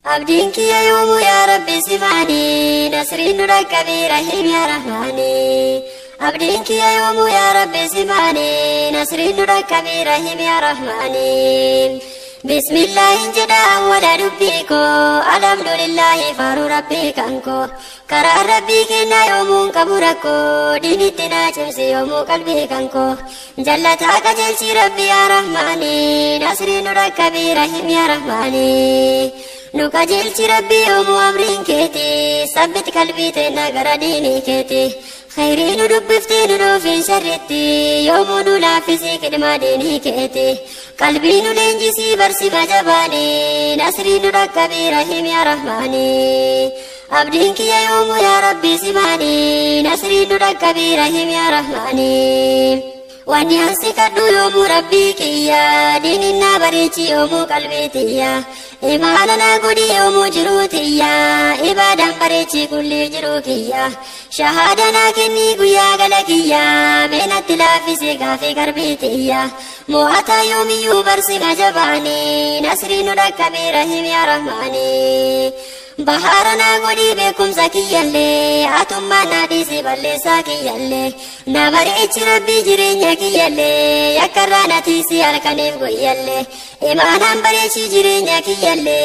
Abdiin kiyya yoomuu yaa Rabbi simaanii, nasriin nu dhaqqabii rahiim yaa Rahmaanii. Abdiin kiyya yoomuu yaa Rabbi simaanii, nasriin nu dhaqqabii rahiim yaa Rahmaanii. Bismillaahin jedha awwala dubbii koo, alhamdulillaahi faaruu Rabbii kan koo. Karaa Rabbii kennaa yoomuun qabu rakkoo, diinitti naa cimsi yoomuu qalbii kan koo. Jallataa qajeelchi Rabbi yaa Rahmaanii, nasriin nu dhaqqabii rahiim yaa Rahmaanii. Nu qajeelchi Rabbi yoomuu amriin keeti, sabbit qalbii teenna gara diinii keeti. Khayrii nu dubbiftee nu dhoofin sharritti, yoomuu nu laaffisii kidmaa diinii keeti. Qalbii nu leenjisii barsima jabaanii, nasrii nu dhaqqabii rahiim yaa Rahmaanii. Abdiin kiyya yoomuu yaa Rabbi simaanii, nasrii nu dhaqqabii rahiim yaa Rahmaanii. Wanni ansi kadhu yoomuu Rabbii kiyya, diiniin naa bareechi yoomuu qalbii tiyya. Imaana naa godhi yoomuu jiruu tiyya, ibaadaan bareechi kullii jiruu kiyya. Shahaada naa kennii guyyaa gala kiyya, meenatti laaffisee gaafii garbii tiyya. Mo'ataa yoomiyyuu barsima jabaanii, nasrii nu dhaqqabii rahiim yaa Rahmaanii. Bahaara naa godhii beekumsa kiyyallee, atummaa naa dhiisii balleessaa kiyyallee. Na bareechi Rabbii jireenya kiyyallee, yakkarraa na tiisii halkaniif guyyallee. Imaanaan bareechi jireenya kiyyallee.